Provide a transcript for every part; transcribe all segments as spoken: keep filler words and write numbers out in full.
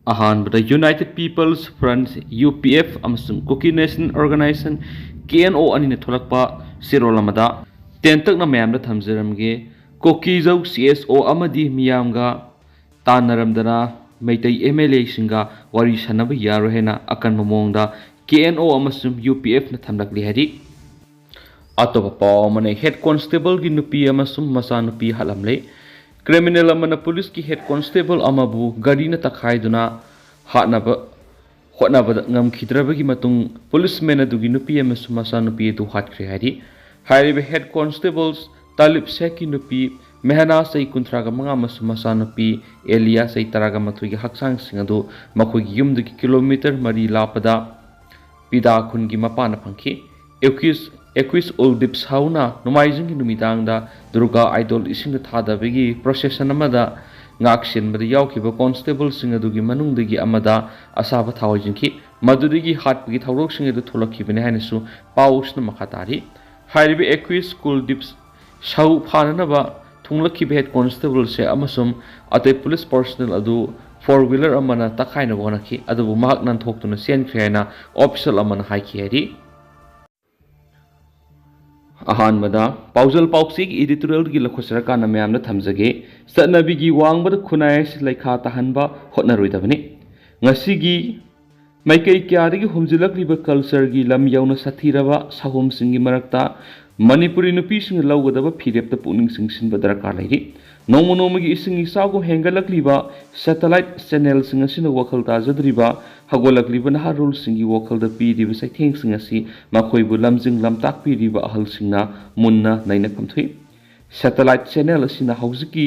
ꯑꯍꯥꯟꯕꯗ United People's Front, U P F, ꯑꯃꯁꯨꯡ Kuki National Organization, K N O, ꯑꯅꯤꯅ ꯊꯣꯛꯂꯛꯄ ꯆꯦꯔꯣꯜ ꯑꯃꯗ ꯇꯦꯟꯇꯛꯅ ꯃꯌꯥꯝꯗ ꯊꯝꯖꯔꯝꯒꯦ꯫ ꯀꯣꯀꯤꯖꯧ ꯁꯤ ꯑꯦꯁ ꯑꯣ ꯑꯃꯗꯤ ꯃꯤꯌꯥꯝꯒ ꯇꯥꯟꯅꯔꯝꯗꯅ ꯃꯩꯇꯩ ꯑꯦꯝ ꯑꯦꯜ ꯑꯦꯁꯤꯡꯒ ꯋꯥꯔꯤ ꯁꯥꯟꯅꯕ ꯌꯥꯔꯣꯏ ꯍꯥꯏꯅ ꯑꯀꯟꯕ ꯃꯑꯣꯡꯗ ꯀꯦ ꯑꯦꯟ ꯑꯣ ꯑꯃꯁꯨꯡ ꯌꯨ ꯄꯤ ꯑꯦꯐꯅ ꯊꯝꯂꯛꯂꯤ ꯍꯥꯏꯔꯤ꯫ ꯑꯇꯣꯞꯄ ꯄꯥꯎ ꯑꯃꯅ, ꯍꯦꯗ ꯀꯣꯟꯁꯇꯦꯕꯜꯒꯤ ꯅꯨꯄꯤ ꯑꯃꯁꯨꯡ ꯃꯆꯥꯅꯨꯄꯤ ꯍꯥꯠꯂꯝꯂꯦ꯫ ꯀ꯭ꯔꯤꯃꯤꯅꯦꯜ ꯑꯃꯅ ꯄꯨꯂꯤꯁꯀꯤ ꯍꯦꯗ ꯀꯣꯟꯁꯇꯦꯕꯜ ꯑꯃꯕꯨ ꯒꯥꯔꯤꯅ ꯇꯛꯈꯥꯏꯗꯨꯅ ꯍꯥꯠꯅꯕ ꯍꯣꯠꯅꯕꯗ ꯉꯝꯈꯤꯗ꯭ꯔꯕꯒꯤ ꯃꯇꯨꯡ ꯄꯨꯂꯤꯁꯃꯦꯟ ꯑꯗꯨꯒꯤ ꯅꯨꯄꯤ ꯑꯃꯁꯨꯡ ꯃꯆꯥꯅꯨꯄꯤ ꯑꯗꯨ ꯍꯥꯠꯈ꯭ꯔꯦ ꯍꯥꯏꯔꯤ꯫ ꯍꯥꯏꯔꯤꯕ ꯍꯦꯗ ꯀꯣꯟꯁꯇꯦꯕꯜ ꯇꯥꯂꯤꯕ ꯁꯦꯈꯀꯤ ꯅꯨꯄꯤ ꯃꯦꯍꯅꯥ, ꯆꯍꯤ ꯀꯨꯟꯊ꯭ꯔꯥꯒ ꯃꯉꯥ, ꯑꯃꯁꯨꯡ ꯃꯆꯥꯅꯨꯄꯤ ꯑꯦꯂꯤꯌꯥ, ꯆꯍꯤ ꯇꯔꯥꯒ ꯃꯥꯊꯣꯏꯒꯤ ꯍꯛꯆꯥꯡꯁꯤꯡ ꯑꯗꯨ ꯃꯈꯣꯏꯒꯤ ꯌꯨꯝꯗꯒꯤ ꯀꯤꯂꯣꯃꯤꯇꯔ ꯃꯔꯤ ꯂꯥꯞꯄꯗ ꯄꯤꯗꯥ ꯈꯨꯟꯒꯤ ꯃꯄꯥꯅ ꯐꯪꯈꯤ꯫ ꯑꯦꯀ꯭ꯋꯤꯁ, ꯑꯦꯀ꯭ꯋꯤꯁ ꯎꯜꯗꯤꯞ ꯁꯥꯎꯅ ꯅꯣꯡꯃꯥꯏꯖꯤꯡꯒꯤ ꯅꯨꯃꯤꯗꯥꯡꯗ ꯗꯨꯔꯒꯥ ꯑꯥꯏꯗꯣꯜ ꯏꯁꯤꯡꯗ ꯊꯥꯗꯕꯒꯤ ꯄ꯭ꯔꯣꯁꯦꯁꯟ ꯑꯃꯗ ꯉꯥꯛ ꯁꯦꯟꯕꯗ ꯌꯥꯎꯈꯤꯕ ꯀꯣꯟꯁꯇꯦꯕꯜꯁꯤꯡ ꯑꯗꯨꯒꯤ ꯃꯅꯨꯡꯗꯒꯤ ꯑꯃꯗ ꯑꯁꯥꯕ ꯊꯥꯎ ꯍꯩꯖꯤꯟꯈꯤ꯫ ꯃꯗꯨꯗꯒꯤ ꯍꯥꯠꯄꯒꯤ ꯊꯧꯗꯣꯛꯁꯤꯡ ꯑꯗꯨ ꯊꯣꯛꯂꯛꯈꯤꯕꯅꯤ ꯍꯥꯏꯅꯁꯨ ꯄꯥꯎꯁꯤꯅ ꯃꯈꯥ ꯇꯥꯔꯤ꯫ ꯍꯥꯏꯔꯤꯕ ꯑꯦꯀ꯭ꯋꯤꯁ ꯀꯨꯜꯗꯤꯞ ꯁꯥꯎ ꯐꯥꯅꯅꯕ ꯊꯨꯡꯂꯛꯈꯤꯕ ꯍꯦꯗ ꯀꯣꯟꯁꯇꯦꯕꯜꯁꯦ ꯑꯃꯁꯨꯡ ꯑꯇꯩ ꯄꯨꯂꯤꯁ ꯄꯔꯁꯅꯦꯜ ꯑꯗꯨ ꯐꯣꯔ ꯋꯤꯂꯔ ꯑꯃꯅ ꯇꯛꯈꯥꯏꯅꯕ ꯍꯣꯠꯅꯈꯤ, ꯑꯗꯨꯕꯨ ꯃꯍꯥꯛ ꯅꯥꯟꯊꯣꯛꯇꯨꯅ ꯆꯦꯟꯈ꯭ꯔꯦ ꯍꯥꯏꯅ ꯑꯣꯐꯤꯁꯤꯌꯦꯜ ꯑꯃꯅ ꯍꯥꯏꯈꯤ ꯍꯥꯏꯔꯤ꯫ ꯑꯍꯥꯟꯕꯗ ꯄꯥꯎꯖꯦꯜ ꯄꯥꯎꯆꯦꯒꯤ ꯏꯗꯤꯇꯣꯔꯤꯌꯦꯜꯒꯤ ꯂꯧꯈꯠꯆꯔꯀꯥꯟꯗ ꯃꯌꯥꯝꯗ ꯊꯝꯖꯒꯦ꯫ ꯆꯠꯅꯕꯤꯒꯤ ꯋꯥꯡꯃꯗ ꯈꯨꯟꯅꯥꯏ ꯑꯁꯤ ꯂꯩꯈꯥ ꯇꯥꯍꯟꯕ ꯍꯣꯠꯅꯔꯣꯏꯗꯕꯅꯤ꯫ ꯉꯁꯤꯒꯤ ꯃꯥꯏꯀꯩ ꯀꯌꯥꯗꯒꯤ ꯍꯨꯝꯖꯤꯜꯂꯛꯂꯤꯕ ꯀꯜꯆꯔꯒꯤ ꯂꯝ ꯌꯧꯅ ꯁꯥꯊꯤꯔꯕ ꯁꯥꯍꯨꯝꯁꯤꯡꯒꯤ ꯃꯔꯛꯇ ꯃꯅꯤꯄꯨꯔꯤ ꯅꯨꯄꯤꯁꯤꯡꯅ ꯂꯧꯒꯗꯕ ꯐꯤꯔꯦꯞꯇ ꯄꯨꯛꯅꯤꯡ ꯆꯤꯡꯁꯤꯟꯕ ꯗꯔꯀꯥꯔ ꯂꯩꯔꯤ꯫ ꯅꯣꯡꯃ ꯅꯣꯡꯃꯒꯤ ꯏꯁꯤꯡ ꯏꯆꯥꯎꯒꯨꯝ ꯍꯦꯟꯒꯠꯂꯛꯂꯤꯕ ꯁꯦꯇꯦꯂꯥꯏꯠ ꯆꯦꯅꯦꯜꯁꯤꯡ ꯑꯁꯤꯅ ꯋꯥꯈꯜ ꯇꯥꯖꯗ꯭ꯔꯤꯕ ꯍꯧꯒꯠꯂꯛꯂꯤꯕ ꯅꯍꯥꯔꯣꯜꯁꯤꯡꯒꯤ ꯋꯥꯈꯜꯗ ꯄꯤꯔꯤꯕ ꯆꯩꯊꯦꯡꯁꯤꯡ ꯑꯁꯤ ꯃꯈꯣꯏꯕꯨ ꯂꯝꯖꯤꯡ ꯂꯝꯇꯥꯛꯄꯤꯔꯤꯕ ꯑꯍꯜꯁꯤꯡꯅ ꯃꯨꯟꯅ ꯅꯩꯅꯐꯝ ꯊꯣꯛꯏ꯫ ꯁꯦꯇꯦꯂꯥꯏꯠ ꯆꯦꯅꯦꯜ ꯑꯁꯤꯅ ꯍꯧꯖꯤꯛꯀꯤ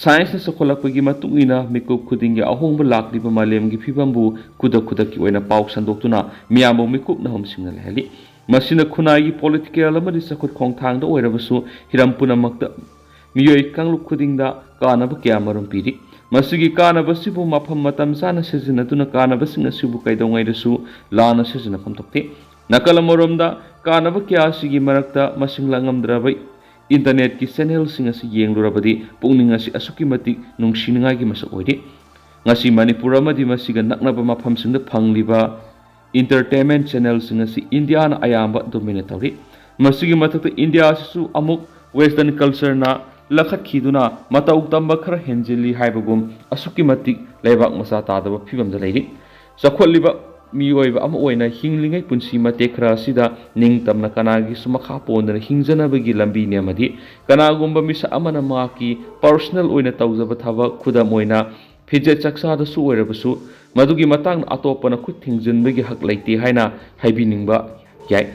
ꯁꯥꯏꯟꯁꯅ ꯆꯥꯎꯈꯠꯂꯛꯄꯒꯤ ꯃꯇꯨꯡ ꯏꯟꯅ ꯃꯤꯀꯨꯞ ꯈꯨꯗꯤꯡꯒꯤ ꯑꯍꯣꯡꯕ ꯂꯥꯛꯂꯤꯕ ꯃꯥꯂꯦꯝꯒꯤ ꯐꯤꯕꯝꯕꯨ ꯈꯨꯗꯛ ꯈꯨꯗꯛꯀꯤ ꯑꯣꯏꯅ ꯄꯥꯎ ꯁꯟꯗꯣꯛꯇꯨꯅ ꯃꯤꯌꯥꯝꯕꯨ ꯃꯤꯀꯨꯞꯅ ꯍꯨꯝꯁꯤꯡꯅ ꯂꯩꯍꯜꯂꯤ꯫ ꯃꯁꯤꯅ ꯈꯨꯟꯅꯥꯏꯒꯤ ꯄꯣꯂꯤꯇꯤꯀꯦꯜ ꯑꯃꯗꯤ ꯆꯥꯎꯈꯠ ꯈꯣꯡꯊꯥꯡꯗ ꯑꯣꯏꯔꯕꯁꯨ ꯍꯤꯔꯝ ꯄꯨꯝꯅꯃꯛꯇ ꯃꯤꯑꯣꯏ ꯀꯥꯡꯂꯨꯞ ꯈꯨꯗꯤꯡꯗ ꯀꯥꯟꯅꯕ ꯀꯌꯥ ꯑꯃꯔꯣꯝ ꯄꯤꯔꯤ꯫ ꯃꯁꯤꯒꯤ ꯀꯥꯟꯅꯕ ꯑꯁꯤꯕꯨ ꯃꯐꯝ ꯃꯇꯝ ꯆꯥꯅ ꯁꯤꯖꯤꯟꯅꯗꯨꯅ ꯀꯥꯟꯅꯕꯁꯤꯡ ꯑꯁꯤꯕꯨ ꯀꯩꯗꯧꯉꯩꯗꯁꯨ ꯂꯥꯟꯅ ꯁꯤꯖꯤꯟꯅꯐꯝ ꯊꯣꯛꯇꯦ꯫ ꯅꯥꯀꯜ ꯑꯃꯔꯣꯝꯗ, ꯀꯥꯟꯅꯕ ꯀꯌꯥ ꯑꯁꯤꯒꯤ ꯃꯔꯛꯇ ꯃꯁꯤꯡ ꯂꯥꯡꯉꯝꯗ꯭ꯔꯕ ꯏꯟꯇꯔꯅꯦꯠꯀꯤ ꯆꯦꯅꯦꯜꯁꯤꯡ ꯑꯁꯤ ꯌꯦꯡꯂꯨꯔꯕꯗꯤ ꯄꯨꯛꯅꯤꯡ ꯑꯁꯤ ꯑꯁꯨꯛꯀꯤ ꯃꯇꯤꯛ ꯅꯨꯡꯁꯤꯅꯤꯡꯉꯥꯏꯒꯤ ꯃꯁꯛ ꯑꯣꯏꯔꯤ꯫ ꯉꯁꯤ ꯃꯅꯤꯄꯨꯔ ꯑꯃꯗꯤ ꯃꯁꯤꯒ ꯅꯛꯅꯕ ꯃꯐꯝꯁꯤꯡꯗ ꯐꯪꯂꯤꯕ entertainment channelꯁꯤꯡ ꯑꯁꯤ ꯏꯟꯗꯤꯌꯥꯅ ꯑꯌꯥꯝꯕ dominate ꯇꯧꯔꯤ꯫ ꯃꯁꯤꯒꯤ ꯃꯊꯛꯇ ꯏꯟꯗꯤꯌꯥ ꯑꯁꯤꯁꯨ ꯑꯃꯨꯛ western cultureꯅ ꯂꯧꯈꯠꯈꯤꯗꯨꯅ ꯃꯇꯧ ꯇꯝꯕ ꯈꯔ ꯍꯦꯟꯖꯤꯜꯂꯤ ꯍꯥꯏꯕꯒꯨꯝ ꯑꯁꯨꯛꯀꯤ ꯃꯇꯤꯛ ꯂꯩꯕꯥꯛ ꯃꯆꯥ ꯇꯥꯗꯕ ꯐꯤꯕꯝꯗ ꯂꯩꯔꯤ꯫ ꯆꯥꯎꯈꯠꯂꯤꯕ ꯃꯤꯑꯣꯏꯕ ꯑꯃ ꯑꯣꯏꯅ ꯍꯤꯡꯂꯤꯉꯩ ꯄꯨꯟꯁꯤ ꯃꯇꯦꯛ ꯈꯔ ꯑꯁꯤꯗ ꯅꯤꯡꯇꯝꯅ ꯀꯅꯥꯒꯤꯁꯨ ꯃꯈꯥ ꯄꯣꯟꯗꯅ ꯍꯤꯡꯖꯅꯕꯒꯤ ꯂꯝꯕꯤ ꯅꯦꯝꯃꯗꯤ, ꯀꯅꯥꯒꯨꯝꯕ ꯃꯤꯁꯛ ꯑꯃꯅ ꯃꯍꯥꯛꯀꯤ personal ꯑꯣꯏꯅ ꯇꯧꯖꯕ ꯊꯕꯛ, ꯈꯨꯗꯝ ꯑꯣꯏꯅ ꯐꯤꯖꯦꯠ ꯆꯥꯛꯆꯥꯗꯁꯨ ꯑꯣꯏꯔꯕꯁꯨ, ꯃꯗꯨꯒꯤ ꯃꯇꯥꯡꯗ ꯑꯇꯣꯞꯄꯅ ꯈꯨꯠ ꯊꯤꯡꯖꯤꯟꯕꯒꯤ ꯍꯛ ꯂꯩꯇꯦ ꯍꯥꯏꯅ ꯍꯥꯏꯕꯤꯅꯤꯡꯕ ꯌꯥꯏ꯫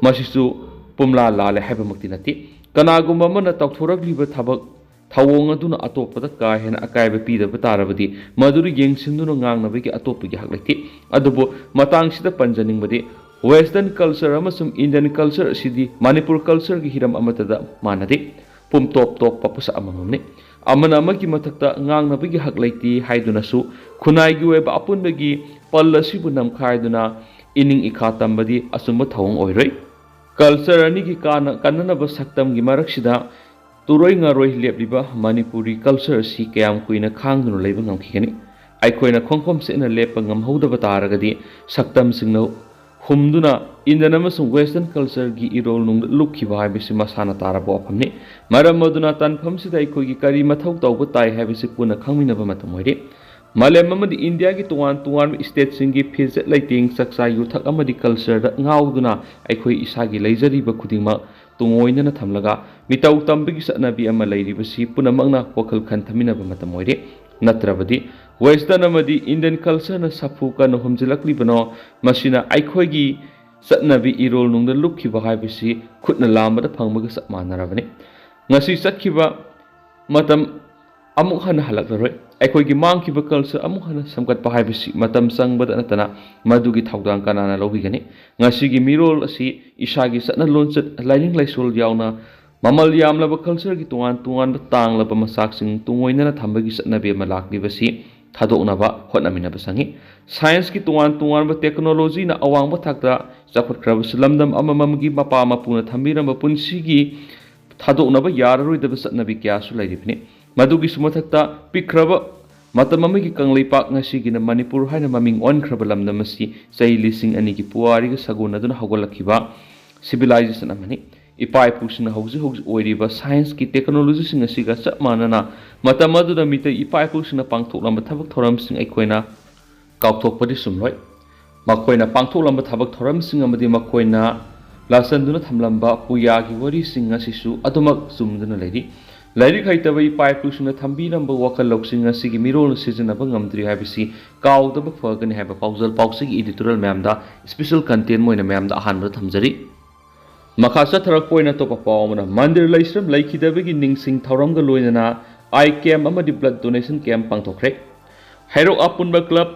ꯃꯁꯤꯁꯨ ꯄꯨꯝꯂꯥ ꯂꯥꯜꯂꯦ ꯍꯥꯏꯕꯃꯛꯇꯤ ꯅꯠꯇꯦ꯫ ꯀꯅꯥꯒꯨꯝꯕ ꯑꯃꯅ ꯇꯧꯊꯣꯔꯛꯂꯤꯕ ꯊꯕꯛ ꯊꯧꯑꯣꯡ ꯑꯗꯨꯅ ꯑꯇꯣꯞꯄꯗ ꯀꯥ ꯍꯦꯟꯅ ꯑꯀꯥꯏꯕ ꯄꯤꯗꯕ ꯇꯥꯔꯕꯗꯤ, ꯃꯗꯨꯗ ꯌꯦꯡꯁꯤꯟꯗꯨꯅ ꯉꯥꯡꯅꯕꯒꯤ ꯑꯇꯣꯞꯄꯒꯤ ꯍꯛ ꯂꯩꯇꯦ꯫ ꯑꯗꯨꯕꯨ ꯃꯇꯥꯡꯁꯤꯗ ꯄꯟꯖꯅꯤꯡꯕꯗꯤ, western culture ꯑꯃꯁꯨꯡ Indian culture ꯑꯁꯤꯗꯤ ꯃꯅꯤꯄꯨꯔ cultureꯒꯤ ꯍꯤꯔꯝ ꯑꯃꯠꯇꯗ ꯃꯥꯟꯅꯗꯦ꯫ ꯄꯨꯝꯇꯣꯞ ꯇꯣꯞꯄ ꯄꯣꯠꯁꯛ ꯑꯃꯃꯝꯅꯤ꯫ ꯑꯃꯅ ꯑꯃꯒꯤ ꯃꯊꯛꯇ ꯉꯥꯡꯅꯕꯒꯤ ꯍꯛ ꯂꯩꯇꯦ ꯍꯥꯏꯗꯨꯅꯁꯨ ꯈꯨꯟꯅꯥꯏꯒꯤ ꯑꯣꯏꯕ ꯑꯄꯨꯟꯕꯒꯤ ꯄꯜ ꯑꯁꯤꯕꯨ ꯅꯝꯈꯥꯏꯗꯨꯅ ꯏꯅꯤꯡ ꯏꯈꯥ ꯇꯝꯕꯗꯤ ꯑꯆꯨꯝꯕ ꯊꯧꯑꯣꯡ ꯑꯣꯏꯔꯣꯏ꯫ Culture ꯑꯅꯤꯒꯤ ꯀꯥꯟꯅ-, ꯀꯟꯅꯅꯕ ꯁꯛꯇꯝꯒꯤ ꯃꯔꯛꯁꯤꯗ ꯇꯨꯔꯣꯏ ꯉꯥꯔꯣꯏ ꯂꯦꯞꯂꯤꯕ ꯃꯅꯤꯄꯨꯔꯤ culture ꯑꯁꯤ ꯀꯌꯥꯝ ꯀꯨꯏꯅ ꯈꯥꯡꯗꯨꯅ ꯂꯩꯕ ꯉꯝꯈꯤꯒꯅꯤ? ꯑꯩꯈꯣꯏꯅ ꯈꯣꯡꯐꯝ ꯆꯦꯠꯅ ꯂꯦꯞꯄ ꯉꯝꯍꯧꯗꯕ ꯇꯥꯔꯒꯗꯤ, ꯁꯛꯇꯝꯁꯤꯡꯅ ꯍꯨꯝꯗꯨꯅ Indian ꯑꯃꯁꯨꯡ western cultureꯒꯤ ꯏꯔꯣꯜ ꯅꯨꯡꯗ ꯂꯨꯞꯈꯤꯕ ꯍꯥꯏꯕꯁꯤ ꯃꯁꯥꯅ ꯇꯥꯔꯕ ꯋꯥꯐꯝꯅꯤ꯫ ꯃꯔꯝ ꯑꯗꯨꯅ ꯇꯥꯟꯐꯝꯁꯤꯗ ꯑꯩꯈꯣꯏꯒꯤ ꯀꯔꯤ ꯃꯊꯧ ꯇꯧꯕ ꯇꯥꯏ ꯍꯥꯏꯕꯁꯤ ꯄꯨꯟꯅ ꯈꯪꯃꯤꯟꯅꯕ ꯃꯇꯝ ꯑꯣꯏꯔꯦ꯫ ꯃꯥꯂꯦꯝ ꯑꯃꯗꯤ ꯏꯟꯗꯤꯌꯥꯒꯤ ꯇꯣꯉꯥꯟ ꯇꯣꯉꯥꯟꯕ stateꯁꯤꯡꯒꯤ ꯐꯤꯖꯦꯠ ꯂꯩꯇꯦꯡ, ꯆꯥꯛꯆꯥ ꯌꯨꯊꯛ ꯑꯃꯗꯤ cultureꯗ ꯉꯥꯎꯗꯨꯅ ꯑꯩꯈꯣꯏ ꯏꯁꯥꯒꯤ ꯂꯩꯖꯔꯤꯕ ꯈꯨꯗꯤꯡꯃꯛ ꯇꯨꯡꯑꯣꯏꯅꯅ ꯊꯝꯂꯒ ꯃꯤꯇꯧ ꯇꯝꯕꯒꯤ ꯆꯠꯅꯕꯤ ꯑꯃ ꯂꯩꯔꯤꯕꯁꯤ ꯄꯨꯝꯅꯃꯛꯅ ꯋꯥꯈꯜ ꯈꯟꯊꯃꯤꯟꯅꯕ ꯃꯇꯝ ꯑꯣꯏꯔꯦ꯫ ꯅꯠꯇ꯭ꯔꯕꯗꯤ western ꯑꯃꯗꯤ Indian cultureꯅ ꯁꯥꯐꯨ ꯀꯟꯅ ꯍꯨꯝꯖꯤꯜꯂꯛꯂꯤꯕꯅꯣ, ꯃꯁꯤꯅ ꯑꯩꯈꯣꯏꯒꯤ ꯆꯠꯅꯕꯤ ꯏꯔꯣꯜ ꯅꯨꯡꯗ ꯂꯨꯞꯈꯤꯕ ꯍꯥꯏꯕꯁꯤ ꯈꯨꯠꯅ ꯂꯥꯝꯕꯗ ꯐꯪꯕꯒ ꯆꯞ ꯃꯥꯟꯅꯔꯕꯅꯤ꯫ ꯉꯁꯤ ꯆꯠꯈꯤꯕ ꯃꯇꯝ ꯑꯃꯨꯛ ꯍꯟꯅ ꯍꯜꯂꯛꯂꯔꯣꯏ꯫ ꯑꯩꯈꯣꯏꯒꯤ ꯃꯥꯡꯈꯤꯕ culture ꯑꯃꯨꯛ ꯍꯟꯅ ꯁꯦꯝꯒꯠꯄ ꯍꯥꯏꯕꯁꯤ ꯃꯇꯝ ꯆꯪꯕꯗ ꯅꯠꯇꯅ ꯃꯗꯨꯒꯤ ꯊꯧꯗꯥꯡ ꯀꯅꯥꯅ ꯂꯧꯕꯤꯒꯅꯤ? ꯉꯁꯤꯒꯤ ꯃꯤꯔꯣꯜ ꯑꯁꯤ ꯏꯁꯥꯒꯤ ꯆꯠꯅ ꯂꯣꯟꯆꯠ, ꯂꯥꯏꯅꯤꯡ ꯂꯥꯏꯁꯣꯜ ꯌꯥꯎꯅ ꯃꯃꯜ ꯌꯥꯝꯂꯕ cultureꯒꯤ ꯇꯣꯉꯥꯟ ꯇꯣꯉꯥꯟꯕ ꯇꯥꯡꯂꯕ ꯃꯆꯥꯛꯁꯤꯡ ꯇꯨꯡꯑꯣꯏꯅꯅ ꯊꯝꯕꯒꯤ ꯆꯠꯅꯕꯤ ꯑꯃ ꯂꯥꯛꯂꯤꯕꯁꯤ ꯊꯥꯗꯣꯛꯅꯕ ꯍꯣꯠꯅꯃꯤꯟꯅꯕ ꯆꯪꯏ꯫ Scienceꯀꯤ ꯇꯣꯉꯥꯟ ꯇꯣꯉꯥꯟꯕ technologyꯅ ꯑꯋꯥꯡꯕ ꯊꯥꯛꯇ ꯆꯥꯎꯈꯠꯈ꯭ꯔꯕꯁꯨ, ꯂꯝꯗꯝ ꯑꯃꯃꯝꯒꯤ ꯃꯄꯥ ꯃꯄꯨꯅ ꯊꯝꯕꯤꯔꯝꯕ ꯄꯨꯟꯁꯤꯒꯤ ꯊꯥꯗꯣꯛꯅꯕ ꯌꯥꯔꯔꯣꯏꯗꯕ ꯆꯠꯅꯕꯤ ꯀꯌꯥꯁꯨ ꯂꯩꯔꯤꯕꯅꯤ꯫ ꯃꯗꯨꯒꯤꯁꯨ ꯃꯊꯛꯇ ꯄꯤꯛꯈ꯭ꯔꯕ ꯃꯇꯝ ꯑꯃꯒꯤ ꯀꯪꯂꯩꯄꯥꯛ, ꯉꯁꯤꯒꯤꯅ ꯃꯅꯤꯄꯨꯔ ꯍꯥꯏꯅ ꯃꯃꯤꯡ ꯑꯣꯟꯈ꯭ꯔꯕ ꯂꯝꯗꯝ ꯑꯁꯤ ꯆꯍꯤ ꯂꯤꯁꯤꯡ ꯑꯅꯤꯒꯤ ꯄꯨꯋꯥꯔꯤꯒ ꯁꯥꯒꯣꯟꯅꯗꯨꯅ ꯍꯧꯒꯠꯂꯛꯈꯤꯕ civilization ꯑꯃꯅꯤ꯫ ꯏꯄꯥ ꯏꯄꯨꯁꯤꯡꯅ ꯍꯧꯖꯤꯛ ꯍꯧꯖꯤꯛ ꯑꯣꯏꯔꯤꯕ scienceꯀꯤ technologyꯁꯤꯡ ꯑꯁꯤꯒ ꯆꯞ ꯃꯥꯟꯅꯅ ꯃꯇꯝ ꯑꯗꯨꯗ ꯃꯤꯇꯩ ꯏꯄꯥ ꯏꯄꯨꯁꯤꯡꯅ ꯄꯥꯡꯊꯣꯛꯂꯝꯕ ꯊꯕꯛ ꯊꯧꯔꯝꯁꯤꯡ ꯑꯩꯈꯣꯏꯅ ꯀꯥꯎꯊꯣꯛꯄꯗꯤ ꯆꯨꯝꯂꯣꯏ꯫ ꯃꯈꯣꯏꯅ ꯄꯥꯡꯊꯣꯛꯂꯝꯕ ꯊꯕꯛ ꯊꯧꯔꯝꯁꯤꯡ ꯑꯃꯗꯤ ꯃꯈꯣꯏꯅ ꯂꯥꯆꯟꯗꯨꯅ ꯊꯝꯂꯝꯕ ꯄꯨꯌꯥꯒꯤ ꯋꯥꯔꯤꯁꯤꯡ ꯑꯁꯤꯁꯨ ꯑꯗꯨꯃꯛ ꯆꯨꯝꯗꯨꯅ ꯂꯩꯔꯤ꯫ ꯂꯥꯏꯔꯤꯛ ꯍꯩꯇꯕ ꯏꯄꯥ ꯏꯄꯨꯁꯤꯡꯅ ꯊꯝꯕꯤꯔꯝꯕ ꯋꯥꯈꯜ ꯂꯧꯁꯤꯡ ꯑꯁꯤꯒꯤ ꯃꯤꯔꯣꯜꯅ ꯁꯤꯖꯤꯟꯅꯕ ꯉꯝꯗ꯭ꯔꯤ ꯍꯥꯏꯕꯁꯤ ꯀꯥꯎꯗꯕ ꯐꯒꯅꯤ ꯍꯥꯏꯕ ꯄꯥꯎꯖꯦꯜ ꯄꯥꯎꯆꯦꯒꯤ editorial ꯃꯌꯥꯝꯗ special content ꯑꯣꯏꯅ ꯃꯌꯥꯝꯗ ꯑꯍꯥꯟꯕꯗ ꯊꯝꯖꯔꯤ꯫ ꯃꯈꯥ ꯆꯠꯊꯔꯛꯄ ꯑꯣꯏꯅ ꯑꯇꯣꯞꯄ ꯄꯥꯎ ꯑꯃꯅ, ꯃꯟꯗꯤꯔ ꯂꯩꯁ꯭ꯔꯝ ꯂꯩꯈꯤꯗꯕꯒꯤ ꯅꯤꯡꯁꯤꯡ ꯊꯧꯔꯝꯒ ꯂꯣꯏꯅꯅ eye camp ꯑꯃꯗꯤ blood donation camp ꯄꯥꯡꯊꯣꯛꯈ꯭ꯔꯦ꯫ ꯍꯩꯔꯣꯛ ꯑꯄꯨꯟꯕ club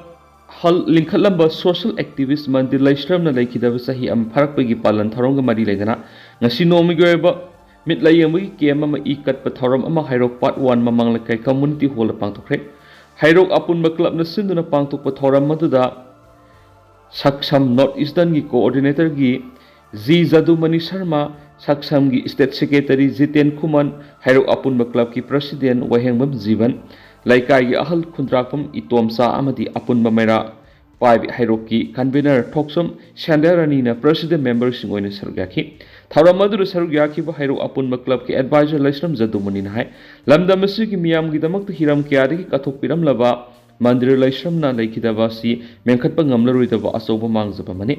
ꯍꯜ ꯂꯤꯡꯈꯠꯂꯝꯕ social activist ꯃꯟꯗꯤꯔ ꯂꯩꯁ꯭ꯔꯝꯅ ꯂꯩꯈꯤꯗꯕ ꯆꯍꯤ ꯑꯃ ꯐꯥꯔꯛꯄꯒꯤ ꯄꯥꯂꯟ ꯊꯧꯔꯝꯒ ꯃꯔꯤ ꯂꯩꯅꯅ ꯉꯁꯤ ꯅꯣꯡꯃꯒꯤ ꯑꯣꯏꯕ ꯃꯤꯠ ꯂꯥꯌꯦꯡꯕꯒꯤ camp ꯑꯃ ꯏ ꯀꯠꯄ ꯊꯧꯔꯝ ꯑꯃ ꯍꯩꯔꯣꯛ part one ꯃꯃꯥꯡ ꯂꯩꯀꯥꯏ community hallꯗ ꯄꯥꯡꯊꯣꯛꯈ꯭ꯔꯦ꯫ ꯍꯩꯔꯣꯛ ꯑꯄꯨꯟꯕ clubꯅ ꯁꯤꯟꯗꯨꯅ ꯄꯥꯡꯊꯣꯛꯄ ꯊꯧꯔꯝ ꯑꯗꯨꯗ ꯁꯛꯁꯝ North Easternꯒꯤ coordinatorꯒꯤ ꯖꯤ ꯖꯗꯨꯃꯅꯤ ꯁꯔꯃ, ꯁꯛꯁꯝꯒꯤ state secretary ꯖꯤꯇꯦꯟ ꯈꯨꯃꯟ, ꯍꯩꯔꯣꯛ ꯑꯄꯨꯟꯕ clubꯀꯤ president ꯋꯥꯍꯦꯡꯕꯝ ꯖꯤꯕꯟ, ꯂꯩꯀꯥꯏꯒꯤ ꯑꯍꯜ ꯈꯨꯟꯗ꯭ꯔꯥꯛꯄꯝ ꯏꯇꯣꯝꯆꯥ ꯑꯃꯗꯤ ꯑꯄꯨꯟꯕ ꯃꯩꯔꯥ ꯄꯥꯏꯕꯤ ꯍꯩꯔꯣꯛꯀꯤ convener ꯊꯣꯛꯆꯝ ꯁꯦꯟꯗ꯭ꯔꯥꯅꯤꯅ president memberꯁꯤꯡ ꯑꯣꯏꯅ ꯁꯔꯨꯛ ꯌꯥꯈꯤ꯫ ꯊꯧꯔꯝ ꯑꯗꯨꯗ ꯁꯔꯨꯛ ꯌꯥꯈꯤꯕ ꯍꯩꯔꯣꯛ ꯑꯄꯨꯟꯕ clubꯀꯤ advisor ꯂꯩꯁ꯭ꯔꯝ ꯖꯗꯨꯃꯅꯤꯅ ꯍꯥꯏ, ꯂꯝꯗꯝ ꯑꯁꯤꯒꯤ ꯃꯤꯌꯥꯝꯒꯤꯗꯃꯛꯇ ꯍꯤꯔꯝ ꯀꯌꯥꯗꯒꯤ ꯀꯠꯊꯣꯛꯄꯤꯔꯝꯂꯕ ꯃꯟꯗꯤꯔ ꯂꯩꯁ꯭ꯔꯝꯅ ꯂꯩꯈꯤꯗꯕ ꯑꯁꯤ ꯃꯦꯟꯈꯠꯄ ꯉꯝꯂꯔꯣꯏꯗꯕ ꯑꯆꯧꯕ ꯃꯥꯡꯖꯕ ꯑꯃꯅꯤ꯫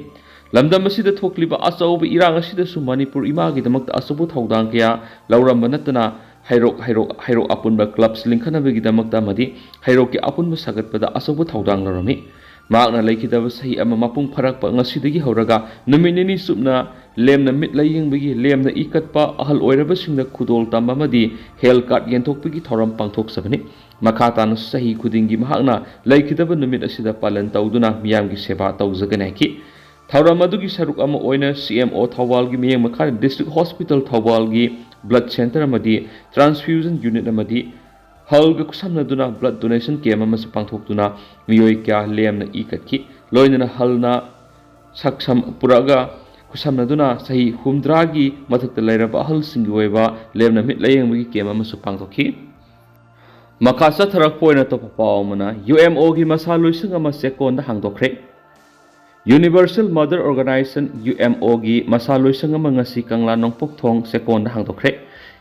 ꯂꯝꯗꯝ ꯑꯁꯤꯗ ꯊꯣꯛꯂꯤꯕ ꯑꯆꯧꯕ ꯏꯔꯥꯡ ꯑꯁꯤꯗꯁꯨ ꯃꯅꯤꯄꯨꯔ ꯏꯃꯥꯒꯤꯗꯃꯛꯇ ꯑꯆꯧꯕ ꯊꯧꯗꯥꯡ ꯀꯌꯥ ꯂꯧꯔꯝꯕ ꯅꯠꯇꯅ ꯍꯩꯔꯣꯛ, ꯍꯩꯔꯣꯛ, ꯍꯩꯔꯣꯛ ꯑꯄꯨꯟꯕ clubs ꯂꯤꯡꯈꯠꯅꯕꯒꯤꯗꯃꯛꯇ ꯑꯃꯗꯤ ꯍꯩꯔꯣꯛꯀꯤ ꯑꯄꯨꯟꯕ ꯁꯥꯒꯠꯄꯗ ꯑꯆꯧꯕ ꯊꯧꯗꯥꯡ ꯂꯧꯔꯝꯃꯤ꯫ ꯃꯍꯥꯛꯅ ꯂꯩꯈꯤꯗꯕ ꯆꯍꯤ ꯑꯃ ꯃꯄꯨꯡ ꯐꯥꯔꯛꯄ ꯉꯁꯤꯗꯒꯤ ꯍꯧꯔꯒ ꯅꯨꯃꯤꯠ ꯅꯤꯅꯤ ꯆꯨꯞꯅ ꯂꯦꯝꯅ ꯃꯤꯠ ꯂꯥꯌꯦꯡꯕꯒꯤ, ꯂꯦꯝꯅ ꯏ ꯀꯠꯄ, ꯑꯍꯜ ꯑꯣꯏꯔꯕꯁꯤꯡꯗ ꯈꯨꯗꯣꯜ ꯇꯝꯕ ꯑꯃꯗꯤ health card ꯌꯦꯟꯊꯣꯛꯄꯒꯤ ꯊꯧꯔꯝ ꯄꯥꯡꯊꯣꯛꯆꯕꯅꯤ꯫ ꯃꯈꯥ ꯇꯥꯅ ꯆꯍꯤ ꯈꯨꯗꯤꯡꯒꯤ ꯃꯍꯥꯛꯅ ꯂꯩꯈꯤꯗꯕ ꯅꯨꯃꯤꯠ ꯑꯁꯤꯗ ꯄꯥꯂꯟ ꯇꯧꯗꯨꯅ ꯃꯤꯌꯥꯝꯒꯤ ꯁꯦꯕꯥ ꯇꯧꯖꯒꯅꯤ ꯍꯥꯏꯈꯤ꯫ ꯊꯧꯔꯝ ꯑꯗꯨꯒꯤ ꯁꯔꯨꯛ ꯑꯃ ꯑꯣꯏꯅ ꯁꯤ ꯑꯦꯝ ꯑꯣ ꯊꯧꯕꯥꯜꯒꯤ ꯃꯤꯠꯌꯦꯡ ꯃꯈꯥꯗ District Hospital ꯊꯧꯕꯥꯜꯒꯤ blood centre ꯑꯃꯗꯤ transfusion unit ꯑꯃꯗꯤ ꯍꯜꯒ ꯈꯨꯠꯁꯝꯅꯗꯨꯅ blood donation camp ꯑꯃꯁꯨ ꯄꯥꯡꯊꯣꯛꯇꯨꯅ ꯃꯤꯑꯣꯏ ꯀꯌꯥ ꯂꯦꯝꯅ ꯏ ꯀꯠꯈꯤ꯫ ꯂꯣꯏꯅꯅ ꯍꯜꯅ ꯁꯛꯁꯝ ꯄꯨꯔꯛꯑꯒ ꯈꯨꯠꯁꯝꯅꯗꯨꯅ ꯆꯍꯤ ꯍꯨꯝꯗ꯭ꯔꯥꯒꯤ ꯃꯊꯛꯇ ꯂꯩꯔꯕ ꯑꯍꯜꯁꯤꯡꯒꯤ ꯑꯣꯏꯕ ꯂꯦꯝꯅ ꯃꯤꯠ ꯂꯥꯌꯦꯡꯕꯒꯤ camp ꯑꯃꯁꯨ ꯄꯥꯡꯊꯣꯛꯈꯤ꯫ ꯃꯈꯥ ꯆꯠꯊꯔꯛꯄ ꯑꯣꯏꯅ ꯑꯇꯣꯞꯄ ꯄꯥꯎ ꯑꯃꯅ, ꯌꯨ ꯑꯦꯝ ꯑꯣꯒꯤ ꯃꯁꯥ ꯂꯣꯏꯁꯪ ꯑꯃ ꯆꯦꯛꯀꯣꯟꯗ ꯍꯥꯡꯗꯣꯛꯈ꯭ꯔꯦ꯫ Universal Mother Organization, U M ꯑꯣꯒꯤ ꯃꯁꯥ ꯂꯣꯏꯁꯪ ꯑꯃ ꯉꯁꯤ ꯀꯪꯂꯥ ꯅꯣꯡꯄꯣꯛ ꯊꯣꯡ ꯆꯦꯛꯀꯣꯟꯗ ꯍꯥꯡꯗꯣꯛꯈ꯭ꯔꯦ꯫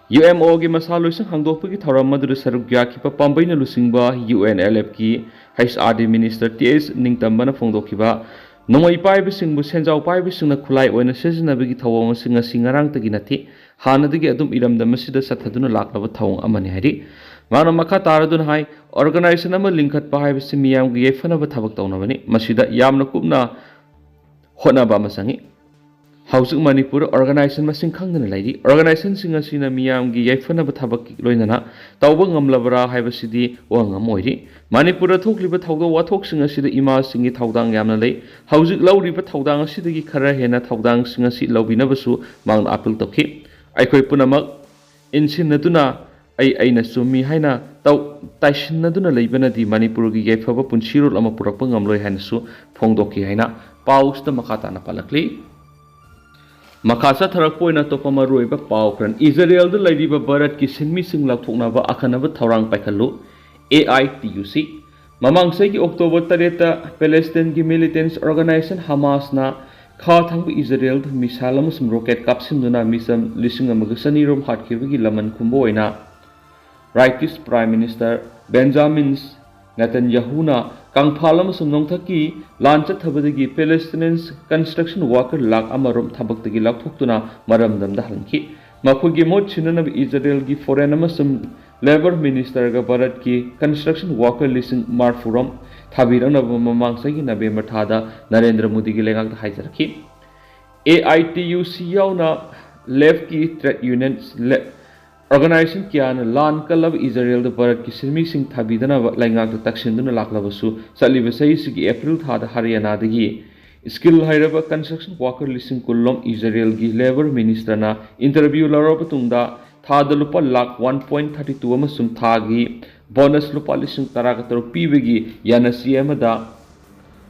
ꯌꯨ ꯑꯦꯝ ꯑꯣꯒꯤ ꯃꯁꯥ ꯂꯣꯏꯁꯪ ꯍꯥꯡꯗꯣꯛꯄꯒꯤ ꯊꯧꯔꯝ ꯑꯗꯨꯗ ꯁꯔꯨꯛ ꯌꯥꯈꯤꯕ ꯄꯥꯝꯕꯩꯅ ꯂꯨꯆꯤꯡꯕ ꯌꯨ ꯑꯦꯟ ꯑꯦꯜ ꯑꯦꯐꯀꯤ H R D minister T H ꯅꯤꯡꯇꯝꯕꯅ ꯐꯣꯡꯗꯣꯛꯈꯤꯕ, ꯅꯣꯡꯃꯩ ꯄꯥꯏꯕꯁꯤꯡꯕꯨ ꯁꯦꯟꯖꯥꯎ ꯄꯥꯏꯕꯁꯤꯡꯅ ꯈꯨꯠꯂꯥꯏ ꯑꯣꯏꯅ ꯁꯤꯖꯤꯟꯅꯕꯒꯤ ꯊꯧꯑꯣꯡ ꯑꯁꯤ ꯉꯁꯤ ꯉꯔꯥꯡꯇꯒꯤ ꯅꯠꯇꯦ, ꯍꯥꯟꯅꯗꯒꯤ ꯑꯗꯨꯝ ꯏꯔꯝꯗꯝ ꯑꯁꯤꯗ ꯆꯠꯊꯗꯨꯅ ꯂꯥꯛꯂꯕ ꯊꯧꯑꯣꯡ ꯑꯃꯅꯤ ꯍꯥꯏꯔꯤ꯫ ꯃꯍꯥꯛꯅ ꯃꯈꯥ ꯇꯥꯔꯗꯨꯅ ꯍꯥꯏ, ꯑꯣꯔꯒꯅꯥꯏꯖꯦꯁꯟ ꯑꯃ ꯂꯤꯡꯈꯠꯄ ꯍꯥꯏꯕꯁꯤ ꯃꯤꯌꯥꯝꯒꯤ ꯌꯥꯏꯐꯅꯕ ꯊꯕꯛ ꯇꯧꯅꯕꯅꯤ꯫ ꯃꯁꯤꯗ ꯌꯥꯝꯅ ꯀꯨꯞꯅ ꯍꯣꯠꯅꯕ ꯑꯃ ꯆꯪꯏ꯫ ꯍꯧꯖꯤꯛ ꯃꯅꯤꯄꯨꯔ ꯑꯣꯔꯒꯅꯥꯏꯖꯦꯁꯟ ꯃꯁꯤꯡ ꯈꯪꯗꯅ ꯂꯩꯔꯤ꯫ ꯑꯣꯔꯒꯅꯥꯏꯖꯦꯁꯟꯁꯤꯡ ꯑꯁꯤꯅ ꯃꯤꯌꯥꯝꯒꯤ ꯌꯥꯏꯐꯅꯕ ꯊꯕꯛ ꯂꯣꯏꯅꯅ ꯇꯧꯕ ꯉꯝꯂꯕ꯭ꯔꯥ ꯍꯥꯏꯕꯁꯤꯗꯤ ꯋꯥꯍꯪ ꯑꯃ ꯑꯣꯏꯔꯤ꯫ ꯃꯅꯤꯄꯨꯔꯗ ꯊꯣꯛꯂꯤꯕ ꯊꯧꯗꯣꯛ ꯋꯥꯊꯣꯛꯁꯤꯡ ꯑꯁꯤꯗ ꯏꯃꯥꯁꯤꯡꯒꯤ ꯊꯧꯗꯥꯡ ꯌꯥꯝꯅ ꯂꯩ꯫ ꯍꯧꯖꯤꯛ ꯂꯧꯔꯤꯕ ꯊꯧꯗꯥꯡ ꯑꯁꯤꯗꯒꯤ ꯈꯔ ꯍꯦꯟꯅ ꯊꯧꯗꯥꯡꯁꯤꯡ ꯑꯁꯤ ꯂꯧꯕꯤꯅꯕꯁꯨ ꯃꯍꯥꯛꯅ ꯑꯥꯄꯤꯜ ꯇꯧꯈꯤ꯫ ꯑꯩꯈꯣꯏ ꯄꯨꯝꯅꯃꯛ ꯏꯟꯁꯤꯟꯅꯗꯨꯅ ꯑꯩ ꯑꯩꯅ ꯆꯨꯝꯃꯤ ꯍꯥꯏꯅ ꯇꯧ-, ꯇꯥꯏꯁꯤꯟꯅꯗꯨꯅ ꯂꯩꯕꯅꯗꯤ ꯃꯅꯤꯄꯨꯔꯒꯤ ꯌꯥꯏꯐꯕ ꯄꯨꯟꯁꯤꯔꯣꯜ ꯑꯃ ꯄꯨꯔꯛꯄ ꯉꯝꯂꯣꯏ ꯍꯥꯏꯅꯁꯨ ꯐꯣꯡꯗꯣꯛꯈꯤ ꯍꯥꯏꯅ ꯄꯥꯎꯁꯤꯗ ꯃꯈꯥ ꯇꯥꯅ ꯄꯜꯂꯛꯂꯤ꯫ ꯃꯈꯥ ꯆꯠꯊꯔꯛꯄ ꯑꯣꯏꯅ ꯑꯇꯣꯞꯄ ꯃꯔꯨꯑꯣꯏꯕ ꯄꯥꯎ ꯈꯔ, ꯏꯖꯔꯦꯜꯗ ꯂꯩꯔꯤꯕ ꯚꯥꯔꯠꯀꯤ ꯁꯤꯟꯃꯤꯁꯤꯡ ꯂꯧꯊꯣꯛꯅꯕ ꯑꯈꯟꯅꯕ ꯊꯧꯔꯥꯡ ꯄꯥꯏꯈꯠꯂꯨ, ꯑꯦ ꯑꯥꯏ ꯇꯤ ꯌꯨ ꯁꯤ꯫ ꯃꯃꯥꯡ ꯆꯍꯤꯒꯤ ꯑꯣꯛꯇꯣꯕꯔ ꯇꯔꯦꯠꯇ ꯄꯦꯂꯦꯁꯇꯤꯟꯒꯤ ꯃꯤꯂꯤꯇꯦꯟꯁ ꯑꯣꯔꯒꯅꯥꯏꯖꯦꯁꯟ ꯍꯃꯥꯁꯅ ꯈꯥ ꯊꯪꯕ ꯏꯖꯔꯦꯜꯗ ꯃꯤꯁꯥꯏꯜ ꯑꯃꯁꯨꯡ ꯔꯣꯀꯦꯠ ꯀꯥꯞꯁꯤꯟꯗꯨꯅ ꯃꯤꯆꯝ ꯂꯤꯁꯤꯡ ꯑꯃꯒ ꯆꯅꯤꯔꯣꯝ ꯍꯥꯠꯈꯤꯕꯒꯤ ꯂꯃꯟ ꯈꯨꯝꯕ ꯑꯣꯏꯅ ꯔꯥꯏꯠꯀꯤ ꯄ꯭ꯔꯥꯏꯝ ꯃꯤꯅꯤꯁꯇꯔ ꯕꯦꯟꯖꯥꯃꯤꯟ ꯅꯦꯇꯟꯌꯥꯍꯨꯅ ꯀꯪꯐꯥꯜ ꯑꯃꯁꯨꯡ ꯅꯣꯡꯊꯛꯀꯤ ꯂꯥꯟ ꯆꯠꯊꯕꯗꯒꯤ ꯄꯦꯂꯦꯁꯇꯤꯅꯤꯌꯟ ꯀꯟꯁꯇ꯭ꯔꯛꯁꯟ ꯋꯥꯀꯔ ꯂꯥꯈ ꯑꯃꯔꯣꯝ ꯊꯕꯛꯇꯒꯤ ꯂꯧꯊꯣꯛꯇꯨꯅ ꯃꯔꯝꯗꯝꯗ ꯍꯜꯍꯟꯈꯤ꯫ ꯃꯈꯣꯏꯒꯤ ꯃꯍꯨꯠ ꯁꯤꯟꯅꯅꯕ ꯏꯖꯔꯦꯜꯒꯤ ꯐꯣꯔꯦꯟ ꯑꯃꯁꯨꯡ ꯂꯦꯕꯔ ꯃꯤꯅꯤꯁꯇꯔꯒ ꯚꯥꯔꯠꯀꯤ ꯀꯟꯁꯇ꯭ꯔꯛꯁꯟ ꯋꯥꯀꯔ ꯂꯤꯁꯤꯡ ꯃꯔꯤꯐꯨꯔꯣꯝ ꯊꯥꯕꯤꯔꯛꯅꯕ ꯃꯃꯥꯡ ꯆꯍꯤ ꯅꯕꯦꯝꯕꯔ ꯊꯥꯗ ꯅꯔꯦꯟꯗ꯭ꯔ ꯃꯣꯗꯤꯒꯤ ꯂꯩꯉꯥꯛꯇ ꯍꯥꯏꯖꯔꯛꯈꯤ꯫ ꯑꯦ ꯑꯥꯏ ꯇꯤ ꯌꯨ ꯁꯤ ꯌꯥꯎꯅ ꯂꯦꯐꯀꯤ ꯇ꯭ꯔꯦꯗ ꯌꯨꯅꯤꯌꯟ, ꯂꯦ-, ꯑꯣꯔꯒꯅꯥꯏꯖꯦꯁꯟ ꯀꯌꯥꯅ ꯂꯥꯟ ꯀꯜꯂꯕ ꯏꯖꯔꯦꯜꯗ ꯚꯥꯔꯠꯀꯤ ꯁꯤꯟꯃꯤꯁꯤꯡ ꯊꯥꯕꯤꯗꯅꯕ ꯂꯩꯉꯥꯛꯇ ꯇꯛꯁꯤꯟꯗꯨꯅ ꯂꯥꯛꯂꯕꯁꯨ, ꯆꯠꯂꯤꯕ ꯆꯍꯤꯁꯤꯒꯤ ꯑꯦꯄ꯭ꯔꯤꯜ ꯊꯥꯗ ꯍꯔꯤꯌꯥꯅꯥꯗꯒꯤ ꯁ꯭ꯀꯤꯜ ꯍꯩꯔꯕ ꯀꯟꯁꯇ꯭ꯔꯛꯁꯟ ꯋꯥꯀꯔ ꯂꯤꯁꯤꯡ ꯀꯨꯟ ꯂꯣꯝ ꯏꯖꯔꯦꯜꯒꯤ ꯂꯦꯕꯔ ꯃꯤꯅꯤꯁꯇꯔꯅ ꯏꯟꯇꯔꯚ꯭ꯌꯨ ꯂꯧꯔꯕ ꯃꯇꯨꯡꯗ, ꯊꯥꯗ ꯂꯨꯄꯥ lakh one point thirty two ꯑꯃꯁꯨꯡ ꯊꯥꯒꯤ ꯕꯣꯅꯁ ꯂꯨꯄꯥ ꯂꯤꯁꯤꯡ ꯇꯔꯥꯒ ꯇꯔꯨꯛ ꯄꯤꯕꯒꯤ ꯌꯥꯅꯁꯤ ꯑꯃꯗ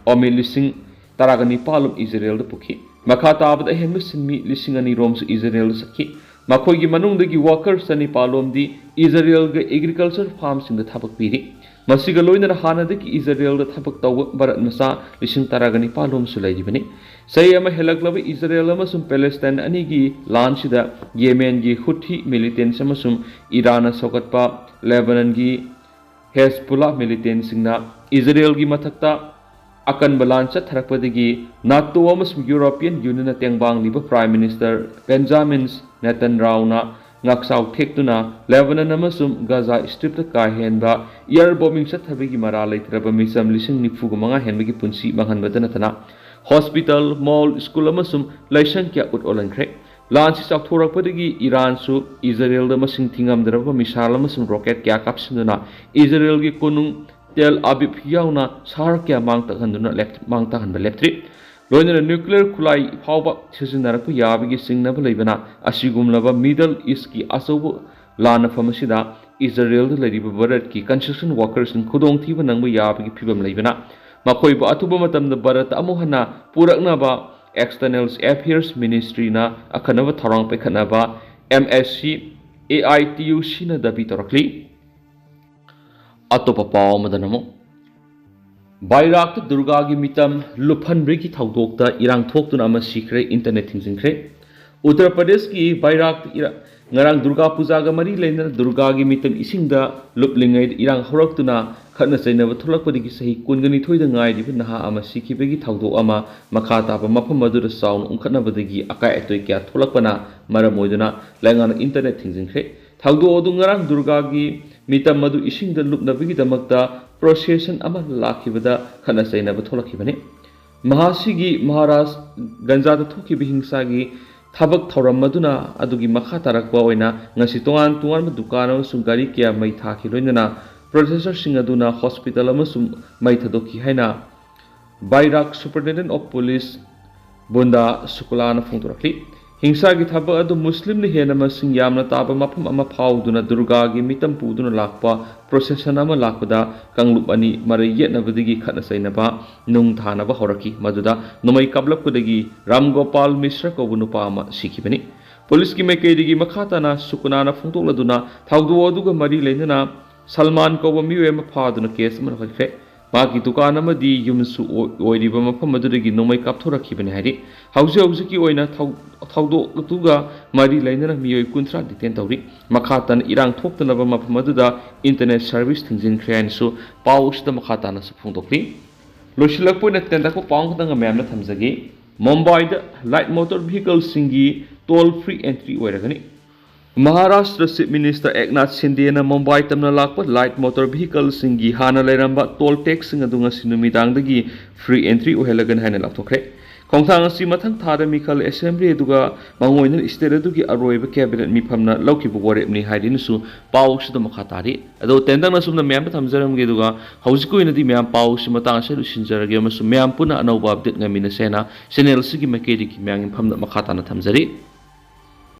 ꯑꯣꯃꯤ ꯂꯤꯁꯤꯡ ꯇꯔꯥꯒ ꯅꯤꯄꯥꯜ ꯂꯣꯝ ꯏꯖꯔꯦꯜꯗ ꯄꯨꯈꯤ꯫ ꯃꯈꯥ ꯇꯥꯕꯗ ꯑꯍꯦꯟꯕ ꯁꯤꯟꯃꯤ ꯂꯤꯁꯤꯡ ꯑꯅꯤ ꯔꯣꯝꯁꯨ ꯏꯖꯔꯦꯜꯗ ꯆꯠꯈꯤ꯫ ꯃꯈꯣꯏꯒꯤ ꯃꯅꯨꯡꯗꯒꯤ ꯋꯥꯀꯔ ꯆꯅꯤꯄꯥꯜ ꯂꯣꯝꯗꯤ ꯏꯖꯔꯦꯜꯒ ꯑꯦꯒ꯭ꯔꯤꯀꯜꯆꯔ ꯐꯥꯔꯝꯁꯤꯡꯗ ꯊꯕꯛ ꯄꯤꯔꯤ꯫ ꯃꯁꯤꯒ ꯂꯣꯏꯅꯅ ꯍꯥꯟꯅꯗꯒꯤ ꯏꯖꯔꯦꯜꯗ ꯊꯕꯛ ꯇꯧꯕ ꯚꯥꯔꯠ ꯃꯆꯥ ꯂꯤꯁꯤꯡ ꯇꯔꯥꯒ ꯅꯤꯄꯥꯜ ꯂꯣꯝꯁꯨ ꯂꯩꯔꯤꯕꯅꯤ꯫ ꯆꯍꯤ ꯑꯃ ꯍꯦꯜꯂꯛꯂꯕ ꯏꯖꯔꯦꯜ ꯑꯃꯁꯨꯡ ꯄꯦꯂꯦꯁꯇꯥꯏꯟ ꯑꯅꯤꯒꯤ ꯂꯥꯟꯁꯤꯗ ꯌꯦꯃꯦꯟꯒꯤ ꯍꯨꯊꯤ ꯃꯤꯂꯤꯇꯦꯟꯁ ꯑꯃꯁꯨꯡ ꯏꯔꯥꯟꯅ ꯁꯧꯒꯠꯄ ꯂꯦꯕꯅꯟꯒꯤ ꯍꯦꯖꯕꯨꯂꯥ ꯃꯤꯂꯤꯇꯦꯟꯁꯤꯡꯅ ꯏꯖꯔꯦꯜꯒꯤ ꯃꯊꯛꯇ ꯑꯀꯟꯕ ꯂꯥꯟ ꯆꯠꯊꯔꯛꯄꯗꯒꯤ ꯅꯥꯇꯣ ꯑꯃꯁꯨꯡ ꯌꯨꯔꯣꯄꯤꯌꯟ ꯌꯨꯅꯤꯌꯟꯅ ꯇꯦꯡꯕꯥꯡꯂꯤꯕ ꯄ꯭ꯔꯥꯏꯝ ꯃꯤꯅꯤꯁꯇꯔ ꯕꯦꯟꯖꯥꯃꯤꯟ ꯅꯦꯇꯟꯌꯥꯍꯨꯅ ꯉꯥꯛꯆꯥꯎ ꯊꯦꯛꯇꯨꯅ ꯂꯦꯕꯅꯟ ꯑꯃꯁꯨꯡ ꯒꯥꯖꯥ ꯁ꯭ꯇ꯭ꯔꯤꯞꯇ ꯀꯥ ꯍꯦꯟꯕ ꯏꯌꯔ ꯕꯣꯝꯕꯤꯡ ꯆꯠꯊꯕꯒꯤ ꯃꯔꯥꯜ ꯂꯩꯇ꯭ꯔꯕ ꯃꯤꯆꯝ ꯂꯤꯁꯤꯡ ꯅꯤꯐꯨꯒ ꯃꯉꯥ ꯍꯦꯟꯕꯒꯤ ꯄꯨꯟꯁꯤ ꯃꯥꯡꯍꯟꯕꯗ ꯅꯠꯇꯅ ꯍꯣꯁꯄꯤꯇꯥꯜ, ꯃꯣꯜ, ꯁ꯭ꯀꯨꯜ ꯑꯃꯁꯨꯡ ꯂꯥꯏꯁꯪ ꯀꯌꯥ ꯎꯠ ꯑꯣꯜꯍꯟꯈ꯭ꯔꯦ꯫ ꯂꯥꯟꯁꯤ ꯆꯥꯎꯊꯣꯔꯛꯄꯗꯒꯤ ꯏꯔꯥꯟꯁꯨ ꯏꯖꯔꯦꯜꯗ ꯃꯁꯤꯡ ꯊꯤꯉꯝꯗ꯭ꯔꯕ ꯃꯤꯁꯥꯏꯜ ꯑꯃꯁꯨꯡ ꯔꯣꯀꯦꯠ ꯀꯌꯥ ꯀꯥꯞꯁꯤꯟꯗꯨꯅ ꯏꯖꯔꯦꯜꯒꯤ ꯀꯣꯅꯨꯡ ꯇꯦꯜ ꯑꯕꯤꯕ ꯌꯥꯎꯅ ꯁꯍꯔ ꯀꯌꯥ ꯃꯥꯡ ꯇꯥꯛꯍꯟꯗꯨꯅ ꯂꯦꯞ-, ꯃꯥꯡ ꯇꯥꯛꯍꯟꯕ ꯂꯦꯞꯇ꯭ꯔꯤ꯫ ꯂꯣꯏꯅꯅ ꯅ꯭ꯌꯨꯀ꯭ꯂꯤꯌꯔ ꯈꯨꯠꯂꯥꯏ ꯐꯥꯎꯕ ꯁꯤꯖꯤꯟꯅꯔꯛꯄ ꯌꯥꯕꯒꯤ ꯆꯤꯡꯅꯕ ꯂꯩꯕꯅ ꯑꯁꯤꯒꯨꯝꯂꯕ ꯃꯤꯗꯜ ꯏꯁ꯭ꯠꯀꯤ ꯑꯆꯧꯕ ꯂꯥꯟꯅꯐꯝ ꯑꯁꯤꯗ ꯏꯖꯔꯦꯜꯗ ꯂꯩꯔꯤꯕ ꯚꯥꯔꯠꯀꯤ ꯀꯟꯁꯇ꯭ꯔꯛꯁꯟ ꯋꯥꯀꯔꯁꯤꯡ ꯈꯨꯗꯣꯡꯊꯤꯕ ꯅꯪꯕ ꯌꯥꯕꯒꯤ ꯐꯤꯚꯝ ꯂꯩꯕꯅ ꯃꯈꯣꯏꯕꯨ ꯑꯊꯨꯕ ꯃꯇꯝꯗ ꯚꯥꯔꯠꯇ ꯑꯃꯨꯛ ꯍꯟꯅ ꯄꯨꯔꯛꯅꯕ ꯑꯦꯛꯁꯇꯔꯅꯦꯜ ꯑꯦꯐꯤꯌꯔꯁ ꯃꯤꯅꯤꯁꯇ꯭ꯔꯤꯅ ꯑꯈꯟꯅꯕ ꯊꯧꯔꯥꯡ ꯄꯥꯏꯈꯠꯅꯕ M S C A I T U ꯁꯤꯅ ꯗꯥꯕꯤ ꯇꯧꯔꯛꯂꯤ꯫ ꯑꯇꯣꯞꯄ ꯄꯥꯎ ꯑꯃꯗꯅ ꯑꯃꯨꯛ ꯕꯥꯏꯔꯥꯛꯇ ꯗꯨꯔꯒꯥꯒꯤ ꯃꯤꯇꯝ ꯂꯨꯞꯍꯟꯕꯒꯤ ꯊꯧꯗꯣꯛꯇ ꯏꯔꯥꯡ ꯊꯣꯛꯇꯨꯅ ꯑꯃ ꯁꯤꯈ꯭ꯔꯦ, ꯏꯟꯇꯔꯅꯦꯠ ꯊꯤꯡꯖꯤꯟꯈ꯭ꯔꯦ꯫ ꯎꯠꯇꯔ ꯄ꯭ꯔꯗꯦꯁꯀꯤ ꯕꯥꯏꯔꯥꯛꯇ ꯏꯔꯥ-, ꯉꯔꯥꯡ ꯗꯨꯔꯒꯥ ꯄꯨꯖꯥꯒ ꯃꯔꯤ ꯂꯩꯅꯅ ꯗꯨꯔꯒꯥꯒꯤ ꯃꯤꯇꯝ ꯏꯁꯤꯡꯗ ꯂꯨꯞꯂꯤꯉꯩꯗ ꯏꯔꯥꯡ ꯍꯧꯔꯛꯇꯨꯅ ꯈꯠꯅ ꯆꯩꯅꯕ ꯊꯣꯛꯂꯛꯄꯗꯒꯤ ꯆꯍꯤ ꯀꯨꯟꯒ ꯅꯤꯊꯣꯏꯗ ꯉꯥꯏꯔꯤꯕ ꯅꯍꯥ ꯑꯃ ꯁꯤꯈꯤꯕꯒꯤ ꯊꯧꯗꯣꯛ ꯑꯃ ꯃꯈꯥ ꯇꯥꯕ ꯃꯐꯝ ꯑꯗꯨꯗ ꯆꯥꯎꯅ ꯎꯪꯈꯠꯅꯕꯗꯒꯤ ꯑꯀꯥꯏ ꯑꯇꯣꯏ ꯀꯌꯥ ꯊꯣꯛꯂꯛꯄꯅ ꯃꯔꯝ ꯑꯣꯏꯗꯨꯅ ꯂꯩꯉꯥꯛꯅ ꯏꯟꯇꯔꯅꯦꯠ ꯊꯤꯡꯖꯤꯟꯈ꯭ꯔꯦ꯫ ꯊꯧꯗꯣꯛ ꯑꯗꯨ ꯉꯔꯥꯡ ꯗꯨꯔꯒꯥꯒꯤ ꯃꯤꯇꯝ ꯑꯗꯨ ꯏꯁꯤꯡꯗ ꯂꯨꯞꯅꯕꯒꯤꯗꯃꯛꯇ ꯄ꯭ꯔꯣꯁꯦꯁꯟ ꯑꯃ ꯂꯥꯛꯈꯤꯕꯗ ꯈꯠꯅ ꯆꯩꯅꯕ ꯊꯣꯛꯂꯛꯈꯤꯕꯅꯤ꯫ ꯃꯍꯥꯁꯤꯒꯤ ꯃꯍꯥꯔꯥꯖ ꯒꯟꯖꯥꯗ ꯊꯣꯛꯈꯤꯕ ꯍꯤꯡꯁꯥꯒꯤ ꯊꯕꯛ ꯊꯧꯔꯝ ꯑꯗꯨꯅ ꯑꯗꯨꯒꯤ ꯃꯈꯥ ꯇꯥꯔꯛꯄ ꯑꯣꯏꯅ ꯉꯁꯤ ꯇꯣꯉꯥꯟ ꯇꯣꯉꯥꯟꯕ ꯗꯨꯀꯥꯟ ꯑꯃꯁꯨꯡ ꯒꯥꯔꯤ ꯀꯌꯥ ꯃꯩ ꯊꯥꯈꯤ, ꯂꯣꯏꯅꯅ ꯄ꯭ꯔꯣꯇꯦꯁꯇꯔꯁꯤꯡ ꯑꯗꯨꯅ ꯍꯣꯁꯄꯤꯇꯥꯜ ꯑꯃꯁꯨ ꯃꯩ ꯊꯥꯗꯣꯛꯈꯤ ꯍꯥꯏꯅ ꯕꯥꯏꯔꯥꯛ ꯁꯨꯄꯔꯤꯟꯇꯦꯟꯗꯦꯟꯠ ꯑꯣꯐ ꯄꯨꯂꯤꯁ ꯕꯨꯟꯗꯥ ꯁꯨꯀꯂꯥꯅ ꯐꯣꯡꯗꯣꯔꯛꯂꯤ꯫ ꯍꯤꯡꯁꯥꯒꯤ ꯊꯕꯛ ꯑꯗꯨ ꯃꯨꯁꯂꯤꯝꯅ ꯍꯦꯟꯅ ꯃꯁꯤꯡ ꯌꯥꯝꯅ ꯇꯥꯕ ꯃꯐꯝ ꯑꯃ ꯐꯥꯎꯗꯨꯅ ꯗꯨꯔꯒꯥꯒꯤ ꯃꯤꯇꯝ ꯄꯨꯗꯨꯅ ꯂꯥꯛꯄ ꯄ꯭ꯔꯣꯁꯦꯁꯟ ꯑꯃ ꯂꯥꯛꯄꯗ ꯀꯥꯡꯂꯨꯞ ꯑꯅꯤ ꯃꯔꯩ ꯌꯦꯠꯅꯕꯗꯒꯤ ꯈꯠꯅ ꯆꯩꯅꯕ ꯅꯨꯡ ꯊꯥꯅꯕ ꯍꯧꯔꯛꯈꯤ, ꯃꯗꯨꯗ ꯅꯣꯡꯃꯩ ꯀꯥꯞꯂꯛꯄꯗꯒꯤ ꯔꯥꯝ ꯒꯣꯄꯥꯜ ꯃꯤꯁ꯭ꯔ ꯀꯧꯕ ꯅꯨꯄꯥ ꯑꯃ ꯁꯤꯈꯤꯕꯅꯤ꯫ ꯄꯨꯂꯤꯁꯀꯤ ꯃꯥꯏꯀꯩꯗꯒꯤ ꯃꯈꯥ ꯇꯥꯅ ꯁꯨꯀꯨꯅꯥꯅ ꯐꯣꯡꯗꯣꯛꯂꯗꯨꯅ ꯊꯧꯗꯣꯛ ꯑꯗꯨꯒ ꯃꯔꯤ ꯂꯩꯅꯅ ꯁꯜꯃꯥꯟ ꯀꯧꯕ ꯃꯤꯑꯣꯏ ꯑꯃ ꯐꯥꯗꯨꯅ ꯀꯦꯁ ꯑꯃ ꯂꯧꯈꯠꯈ꯭ꯔꯦ꯫ ꯃꯍꯥꯛꯀꯤ ꯗꯨꯀꯥꯟ ꯑꯃꯗꯤ ꯌꯨꯝꯁꯨ ꯑꯣꯏ-, ꯑꯣꯏꯔꯤꯕ ꯃꯐꯝ ꯑꯗꯨꯗꯒꯤ ꯅꯣꯡꯃꯩ ꯀꯥꯞꯊꯣꯔꯛꯈꯤꯕꯅꯤ ꯍꯥꯏꯔꯤ꯫ ꯍꯧꯖꯤꯛ ꯍꯧꯖꯤꯛꯀꯤ ꯑꯣꯏꯅ ꯊꯧ-, ꯊꯧꯗꯣꯛ ꯑꯗꯨꯒ ꯃꯔꯤ ꯂꯩꯅꯅ ꯃꯤꯑꯣꯏ ꯀꯨꯟꯊ꯭ꯔꯥ ꯗꯤꯇꯦꯟ ꯇꯧꯔꯤ꯫ ꯃꯈꯥ ꯇꯥꯅ ꯏꯔꯥꯡ ꯊꯣꯛꯇꯅꯕ ꯃꯐꯝ ꯑꯗꯨꯗ ꯏꯟꯇꯔꯅꯦꯠ ꯁꯔꯚꯤꯁ ꯊꯤꯡꯖꯤꯟꯈ꯭ꯔꯦ ꯍꯥꯏꯅꯁꯨ ꯄꯥꯎ ꯑꯁꯤꯗ ꯃꯈꯥ ꯇꯥꯅꯁꯨ ꯐꯣꯡꯗꯣꯛꯂꯤ꯫ ꯂꯣꯏꯁꯤꯜꯂꯛꯄ ꯑꯣꯏꯅ ꯇꯦꯟꯇꯛꯄ ꯄꯥꯎ ꯑꯃꯈꯛꯇꯪꯒ ꯃꯌꯥꯝꯗ ꯊꯝꯖꯒꯦ꯫ ꯃꯨꯝꯕꯥꯏꯗ ꯂꯥꯏꯠ ꯃꯣꯇꯣꯔ ꯚꯤꯍꯤꯀꯜꯁꯤꯡꯒꯤ ꯇꯣꯜ ꯐ꯭ꯔꯤ ꯑꯦꯟꯇ꯭ꯔꯤ ꯑꯣꯏꯔꯒꯅꯤ꯫ ꯃꯍꯥꯔꯥꯁꯇ꯭ꯔ ꯆꯤꯐ ꯃꯤꯅꯤꯁꯇꯔ ꯑꯦꯛꯅꯥꯊ ꯁꯤꯟꯗꯦꯅ ꯃꯨꯝꯕꯥꯏ ꯇꯝꯅ ꯂꯥꯛꯄ ꯂꯥꯏꯠ ꯃꯣꯇꯣꯔ ꯚꯤꯍꯤꯀꯜꯁꯤꯡꯒꯤ ꯍꯥꯟꯅ ꯂꯩꯔꯝꯕ ꯇꯣꯜ ꯇꯦꯛꯁꯁꯤꯡ ꯑꯗꯨ ꯉꯁꯤ ꯅꯨꯃꯤꯗꯥꯡꯗꯒꯤ ꯐ꯭ꯔꯤ ꯑꯦꯟꯇ꯭ꯔꯤ ꯑꯣꯏꯍꯜꯂꯒꯅꯤ ꯍꯥꯏꯅ ꯂꯥꯎꯊꯣꯛꯈ꯭ꯔꯦ꯫ ꯈꯣꯡꯊꯥꯡ ꯑꯁꯤ ꯃꯊꯪ ꯊꯥꯗ ꯃꯤꯈꯜ ꯑꯦꯁꯦꯝꯕ꯭ꯂꯤ ꯑꯗꯨꯒ ꯃꯔꯨꯑꯣꯏꯅ ꯁ꯭ꯇꯦꯠ ꯑꯗꯨꯒꯤ ꯑꯔꯣꯏꯕ ꯀꯦꯕꯤꯅꯦꯠ ꯃꯤꯐꯝꯅ ꯂꯧꯈꯤꯕ ꯋꯥꯔꯦꯞꯅꯤ ꯍꯥꯏꯗꯨꯅꯁꯨ ꯄꯥꯎ ꯑꯁꯤꯗ ꯃꯈꯥ ꯇꯥꯔꯤ꯫ ꯑꯗꯣ ꯇꯦꯟꯇꯛꯅ ꯁꯨꯝꯅ ꯃꯌꯥꯝꯗ ꯊꯝꯖꯔꯝꯒꯦ, ꯑꯗꯨꯒ ꯍꯧꯖꯤꯛꯀꯤ ꯑꯣꯏꯅꯗꯤ ꯃꯌꯥꯝ ꯄꯥꯎ ꯑꯁꯤ ꯃꯇꯥꯡ ꯑꯁꯤꯗ ꯂꯣꯏꯁꯤꯟꯖꯔꯒꯦ ꯑꯃꯁꯨꯡ ꯃꯌꯥꯝ ꯄꯨꯟꯅ ꯑꯅꯧꯕ ꯑꯞꯗꯦꯠ ꯉꯥꯏꯃꯤꯟꯅꯁꯦꯅ ꯆꯦꯅꯦꯜ ꯑꯁꯤꯒꯤ ꯃꯥꯏꯀꯩꯗꯒꯤ ꯃꯌꯥꯝꯒꯤ ꯃꯐꯝꯗ ꯃꯈꯥ ꯇꯥꯅ ꯊꯝꯖꯔꯤ꯫